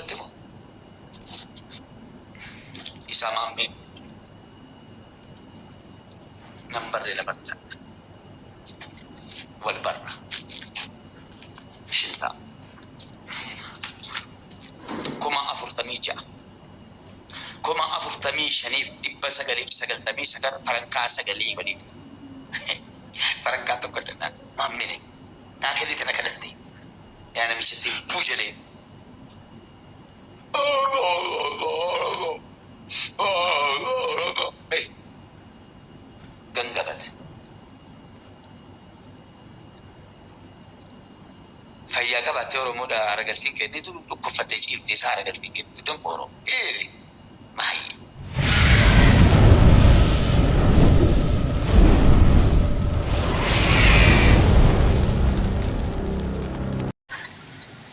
Dhugatte moo? Isaa Maammee nan barre lafarra wal barra shintaa 46,000 45,999 farankaa sagalii waliin farankaa tokko illee Maammee naa kennite na kadhatte yaa namichatti buu jedhee. Gangabate. Fayyaa qabaattee Oromoodha haara galfiin kennitu dhukkubfattee ciiftee isaa haara galfiin kennitu donqooroo. Eeri maayyee.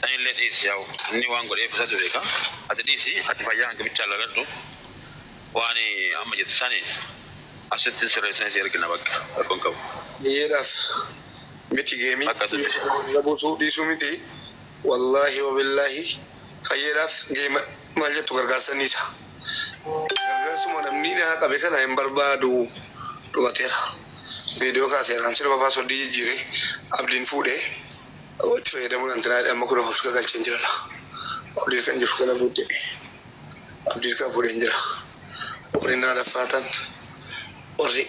Sanillee dhiisi yaw inni waan godheef isatu beeka ati dhiisi ati fayyaa kanke bichaa laladhu waan amma jette sani asitti hin sirreessine si ergina bakka rakko hin qabu. Biyyeedhaaf miti geemii Bakka biyya ati irra buusuu dhiisuu miti wallaahi wabillaahi fayyeedhaaf geema maal jettu gargaarsa niisa. Gargaarsuma namni na qabe kana hin barbaadu dhumateera. Viidiyoo kaaseera. An siluma paaswordii jijjiire abdiin fuudhe itti fayyadamuun antinaa jedhe amma kunoo of gagalcheen jira la. Abdiin kan jiru kana booddee abdiin kan fuudheen jira. Warri naa daffaatan warri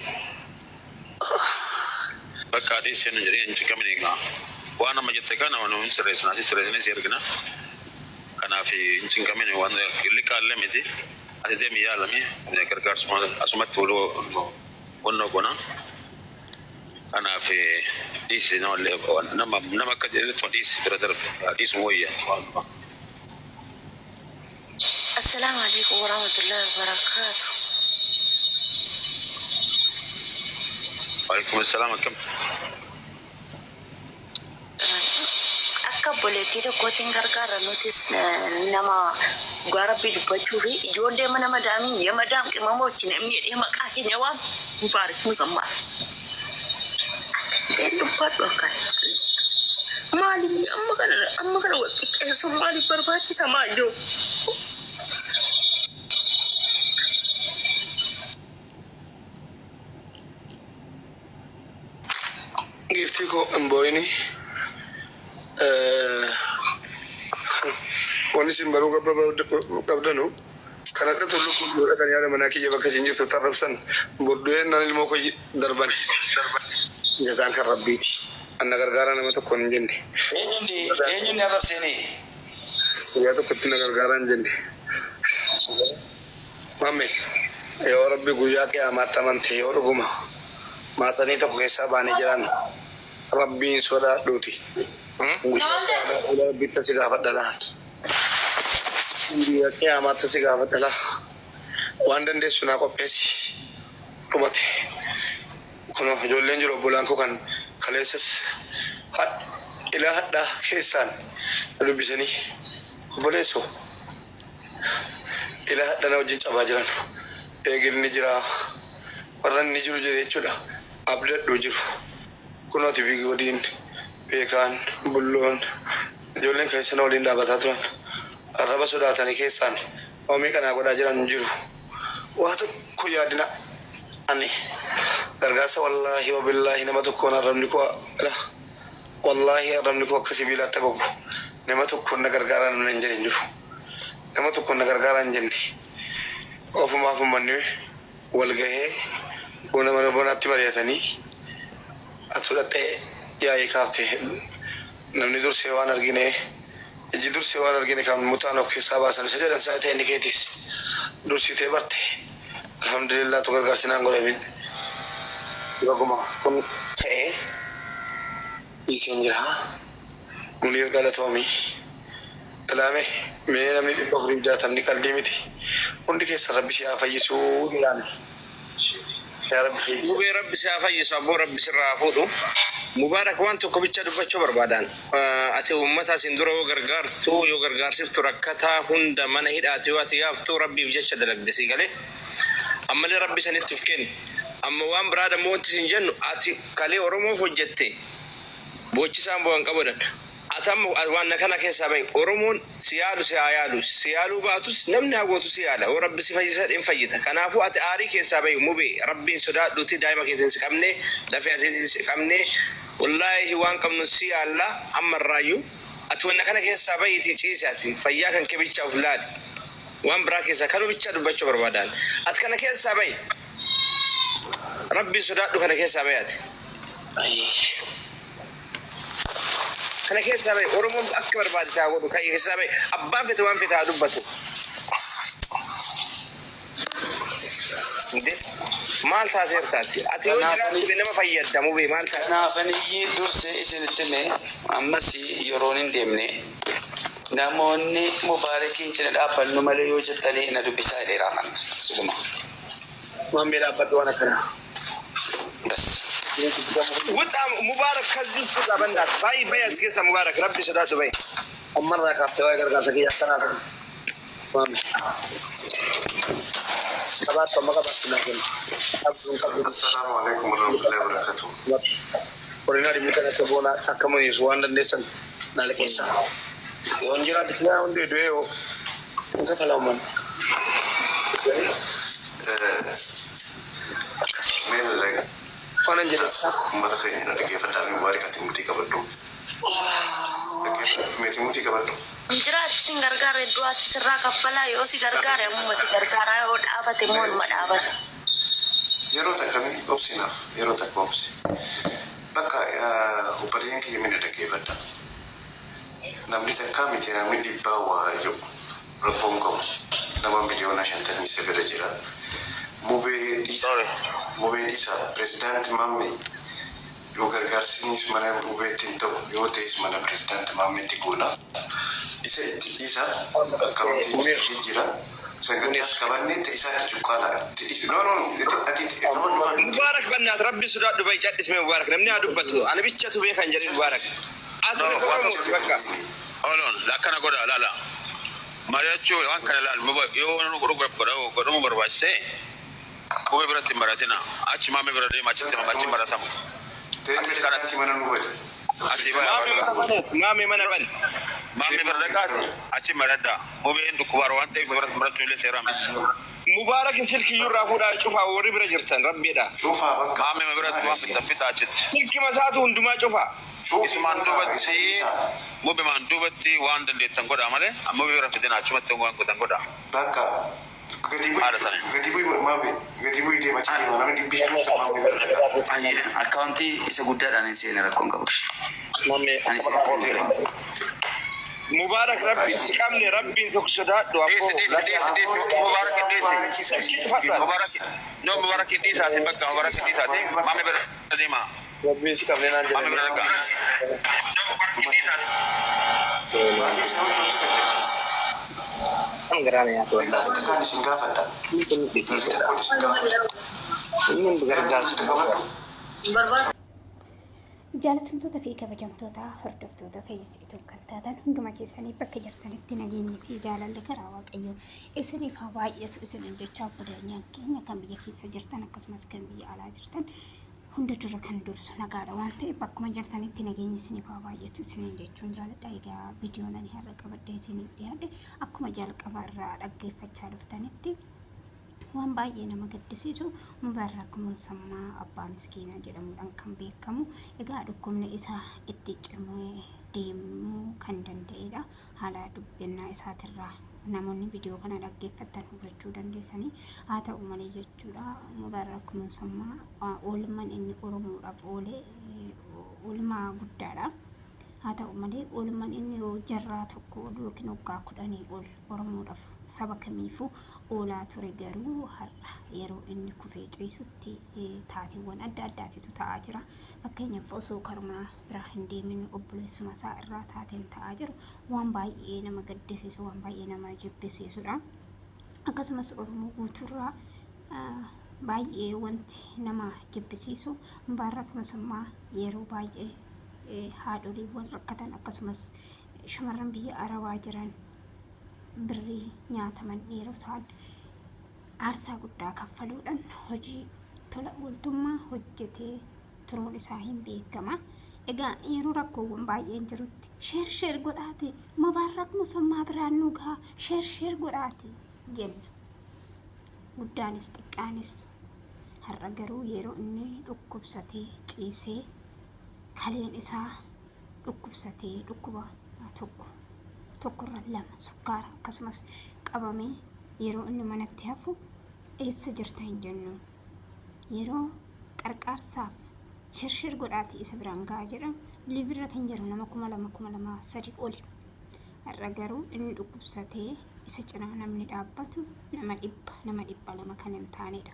Bakka dhiisi hin jedhin hin cinqamin egaa waan amma jette kana nu hin sirreessina si sirreessinee si ergina kanaaf hin cinqamin waan liqaallee miti ati deemi yaalami gargaarsuma asumatti wannoo goona kanaaf dhiisi namallee nama nama akka jedhetti dhiisi bira darbe dhiisuma wayya waanuma. Assalaamu Aleeykum Warahmatullaahi Wabarakaatu. Waalaikum assalam akkam. Akka obboleettii tokkootti hin gargaarra nutis nama dhugaa rabbii dubbachuu fi ijoollee mana madaamii ya madaam qimamoochi namni jedhee maqaa keenya waam mubaarik musammaa. Ati dubbadhu akkan. Maaliif amma kana wal xiqqeessuun maaliif barbaachisa maayyoo? Giiftii koo hin boo'ini. Wanni isin baruu qabdanu kan akka tullu kun yoo dhaqanii haadha manaa kiyya bakka isin jirtu tarrabsan bordu'een nan ilmoo koo darban jazaan kan rabbiiti. Anna gargaaraa nama tokkoon hin jenne. Eenyuun arrabseenii? Guyyaa tokkotti na gargaaraa hin jenne. Mamme yoo rabbi guyyaa qiyaamaatti amante yoo dhuguma maatsanii tokko keessaa baanee jiraanne rabbiin sodaadhuuti. Guyyaa qiyaamaa fuula rabbiitti si gaafadha laal. Guyyaa qiyaamaatti si gaafadha laa. Waan dandeessu naa qopheessi. Dhumate. Kunoo ijoolleen jiru obbolaan koo kan kaleessas ilaa hadhaa keessaan na dubbisanii obboleessoo ilaa hadha na wajjin cabaa jiran eegilni jira warra inni jiru jedhe jechuudha abdadhu jiru kunooti bigoodiin beekaan bulloon ijoolleen keessa na waliin dhaabataa turan arraba sodaatanii keessaan Waa meeqa naa godhaa jiran hin jiru. Waa tokko yaadina ani gargaarsa wallaahi wabillaahi nama tokkoon arrabni koo la wallaahi arrabni koo akka sibiilaatti hagogu nama tokkoon na gargaaraa namni hin jedhe hin jiru. Nama tokkoon na gargaaraa hin jenne. Ofumaaf ummanni wal gahee bona mana bonaatti mari'atanii atu dhaqxee yaa'ii kaafte namni dursee waan argine Ijji dursee waan argine kan mutaan of keessaa baasan isa jedhan sana ta'e inni keetiis dursitee barte alhamdulillah tu gargaarsi naan godhamin baguma kun ta'e dhiiseen jira Muniir galatoomi ilaame mee namni 460ni qaldii miti hundi keessan rabbi si haa fayyisuu ilaame Yaa Rabbi fayyisi. Mubee rabbi si haa fayyisu abboo rabbi sirraa haa fuudhu. Mubarak waan tokko bicha dubbachuu barbaadaan ati ummata asin dura yoo gargaartu yoo gargaarsiftu rakkataa hunda mana hidhaati yoo ati yaaftu rabbiif jecha dalagde sii galee ammalee rabbi sanitti uf kenni amma waan biraa dammoo wanti sin jennu ati kalee oromoof hojjette boochisaan bu'an qabu jedhan. Ati amma waan kana keessaa bahi. Oromoon si yaalu si haa yaalu. Si yaaluu baatus namni hawwatu si yaala. Yoo Rabbi si fayyisa hin fayyita. Kanaafuu ati aarii keessaa bahi, Mubee. Rabbiin sodaadhuuti daa'ima keetiin si qabne, lafee ateetiin si qabne. Wallaahi waan qabnu si yaalla amma irraayyuu. Ati wanna kana keessaa bahiitii ciisi ati. Fayyaa kan kee bichaa of laali. Waan biraa keessaa kanuma bichaa dubbachuu barbaadaan. Ati kana keessaa bahi. Rabbiin sodaadhu, kana keessaa bahi ati. Kana keessaa bahi. Oromoon akka barbaade haa godhu. Kan keessaa bahi. Abbaan fete waan fete haa dubbatu. Inde maal taateertaati? Ati yoo jiraatte nama fayyadda, Mubee, maal taate? Kanaafaniyyii dursee isinitti hime. Ammas yeroon hin deemne, namoonni Mubaarakiin cina dhaabbannu malee yoo jettanii na dubbisaa jedheera aman siluma. Maammee, dhaabbadhu waan akkanaa. Bas. ውጣ Mubarak, ከዚህ ውስጥ ውጣ። በእናትህ bayi, bayi as keessa, Mubarak, Rabbi sodaadhu, bayi. Ammarraa kaaftee waa'ee gargaarsa kiyya akkanaa ta'e. Maammee. Qabaattu amma qabaattu naa kenna. Qabduun qabdu. Assalaamu alaikum warahmatullahi wabarakatuh. Godina dhimmi kan akka boonaa akka muniif waan dandeessan naa liqeessaa. Yoon jiraadhe filaa hundi du'ee yoo hin kafala uummanni. Mee Waan an jedhe. Uummata keenya na dhaggeeffadhaa fi Mubaarakati mutii qabadhu. Meetii mutii qabadhu. Jiraatti sin gargaara, iddoo ati sirraa kaffalaa. Yoo si gargaare ammuma si gargaaraa, yoo dhaabate immoo numa dhaabata. Yeroo takka mee obsinaaf, yeroo takka obsi. Bakka obboleeyyan kiyya mina dhaggeeffadha. Namni takkaa miti, namni dhibbaa waa jedhu rakkoon qabu. Nama 59,000,000 jira. Mubee dhiisa. Sorry. Mubee dhiisa. Pirezidaanti Maammee yoo gargaarsinis mana Mubeetti hin ta'u yoo ta'es mana pirezidaanti Maammeetti goona. Isa itti dhiisa, akkaawuntiin jira. Sagantaas qabannee ta'e isaatti cuqqaala. Itti dhiisi. No, no, no. Ati qabadhu haa. Mubarak, በእናትህ Rabbi sodaadhu, bayi, callisme. Mubarak, namni haa dubbatu. Ani bichatu beekan jedhe, Mubarak. Ati No, miti waan Oromooti bakka. Hold on, akkana godha, laala. Mari'achuu waan kana laal, yoo godhamuu barbaachise qubee biratti hin baratina. Achi Maamee bira deema, achitti achi baratama. Ta'e, pirezidaantii mana nu bade. Asii baya. Maame mana banaati. Maame mana bani. Maamee bira dhaqaati achi maradha. Mubeen dhukkubaara waan ta'eef biratti barachuu illee seeraa miti. Mubarak silkiyyuu irraa fuudhaa cufaa, warri bira jirtan, Rabbiidha. Cuufaa bakka. Maamee biratti waan fitta fixa achitti. Silki masaatu hundumaa cufaa. Isumaan duubatti, mubemaan duubatti waan dandeettan godhaa malee amma bira fidina, achumatti waan godhan godhaa. Bakka gadi bu'i. Haala saniin. Gadi bu'i, Maamee. Gadi bu'i, deema, achi deema, namni 500 Maamee bira dhaqa. Akkaawuntii isa guddaadhaan hin seene, rakkoon qabu. Maammee. Ani isinitti hin fedhe. Mubarak, Rabbi si qabne, Rabbiin tokko sodaadhu Dhiisi, abboo. dhiisi, dhiisi, dhiisi, Mubarak, dhiisi. Silkii cufadhu. Mubarak, no, Mubarak, dhiisaati bakka, Mubarak, dhiisaati Maamee bira deema. Rabbiin si qabne naan Maamee bira jedhanii. dhaqa. Maaliif isa hojii kan jedhu? Kan garaana nyaatu Gaafa wallaahi. takkaan isin gaafadha. Gaafa takkoon isin gaafadha. Inni gargaarsa. Qabadhu. Jaalatamtoota fi kabajamtoota hordoftoota Feesbuuk kan taatan hunduma keessanii, bakka jirtanitti nageenyi fi jaalalli karaa Waaqayyoo isiniif haa baay'atu isiniin jecha, obboleeyyan keenya kan biyya keessa jirtan akkasumas kan biyya alaa jirtan, hunda dura kan dursu nagaadha waan ta'eef bakkuma jirtanitti nageenyi isiniif haa baay'atu isiniin jechuun jaaladha. Egaa viidiyoon ani har'a qabadhee isiniif dhiyaadhe akkuma jalqaba irraa dhaggeeffachaa dhuftanitti waan baay'ee nama gaddisiisu, Mubarak Musammaa Abbaa Miskiinaa jedhamuudhaan kan beekamu, egaa dhukkubni isaa itti cimee deemuu kan danda'edha. Haala dubbannaa isaatirraa namoonni viidiyoo kana dhaggeeffattan hubachuu dandeessanii. Haa ta'u malee jechuudha, Mubarak Musammaa oolmaan inni Oromoodhaaf oole oolmaa guddaadha. Haa ta'u malee oolmaan inni jarraa tokko yookiin waggaa 10 ol Oromoodhaaf, saba kamiifuu oolaa ture, garuu har'a yeroo inni kufee ciisutti taateewwan adda addaatitu ta'aa jira. Fakkeenyaaf, osoo karuma biraa hin deemin obboleessuma isaa irraa taateen ta'aa jiru waan baay'ee nama gaddisiisu, waan baay'ee nama jibbisiisudha. Akkasumas Oromoo guutuurraa baay'ee wanti nama jibbisiisu, Mubaarak Musammaa yeroo baay'ee haadholiiwwan rakkatan akkasumas shamarran biyya Arabaa jiran birrii nyaataman dhiirotaan aarsaa guddaa kaffaluudhaan hojii tola ooltummaa hojjetee turuun isaa hin beekama. Egaa yeroo rakkoowwan baay'een jirutti share share godhaati Mubaarak Musammaa biraan nu gaha, share share godhaati jenna. Guddaanis xiqqaanis. Har'a garuu yeroo inni dhukkubsatee ciisee kaleen isaa dhukkubsatee dhukkuba tokko tokkorra lama sukkaara akkasumas qabamee yeroo inni manatti hafu eessa jirta hin jennuun. Yeroo qarqaarsaaf share share godhaatii isa biraan gahaa jedhamu live-irra kan jiru nama 2000 2003 oli. Har'a garuu inni dhukkubsatee isa cinaa namni dhaabbatu nama 100 nama 200 kan hin taanedha.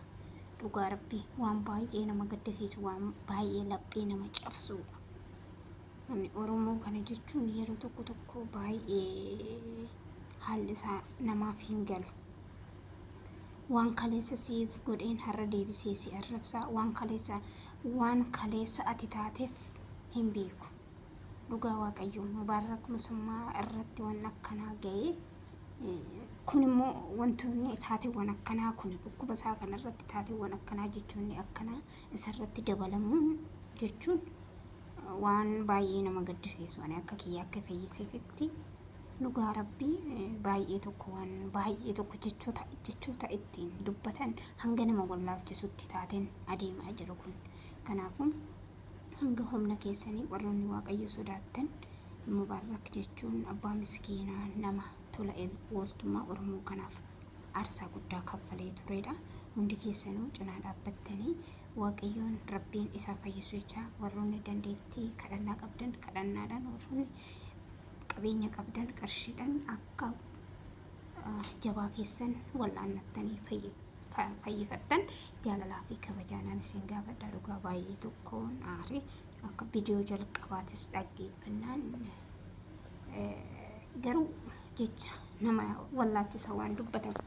Dhugaa Rabbii waan baay'ee nama gaddisiisu, waan baay'ee laphee nama cabsuudha. Namni Oromoo kana jechuun yeroo tokko tokko baay'ee haalli isaa namaaf hin galu. Waan kaleessa siif godheen har'a deebisee si arrabsa. Waan kaleessa ati taateef hin beeku. Dhugaa Waaqayyoo Mubaarak Musummaa irratti waan akkanaa ga'ee, kun immoo wantoonni taateewwan akkanaa kun dhukkuba isaa kanarratti taateewwan akkanaa, jechoonni akkanaa isarratti dabalamuun jechuun waan baay'ee nama gaddisiisu. Ani akka kiyya akka fayyiseetitti, dhugaa Rabbii, baay'ee tokko waan baay'ee tokko jechoota ittiin dubbatan hanga nama wallaalchisutti taateen adeemaa jiru kun. Kanaafuu hanga humna keessanii warroonni Waaqayyo sodaattan, Mubaarak jechuun abbaa miskiinaa, nama tola ooltummaa Oromoo kanaaf aarsaa guddaa kaffalee turedha. Hundi keessanuu cinaa dhaabbattanii Waaqayyoon Rabbiin isaa fayyisu jecha, warroonni dandeettii kadhannaa qabdan kadhannaadhaan, warroonni qabeenya qabdan qarshiidhaan akka jabaa keessan wal'aannattanii fayyifattan jaalalaa fi kabajaanaan isin gaafadha. Dhugaa baay'ee tokkoon aare. Akka viidiyoo jalqabaatis dhaggeeffannaan garuu jecha nama wallaalchisa waan dubbatamu.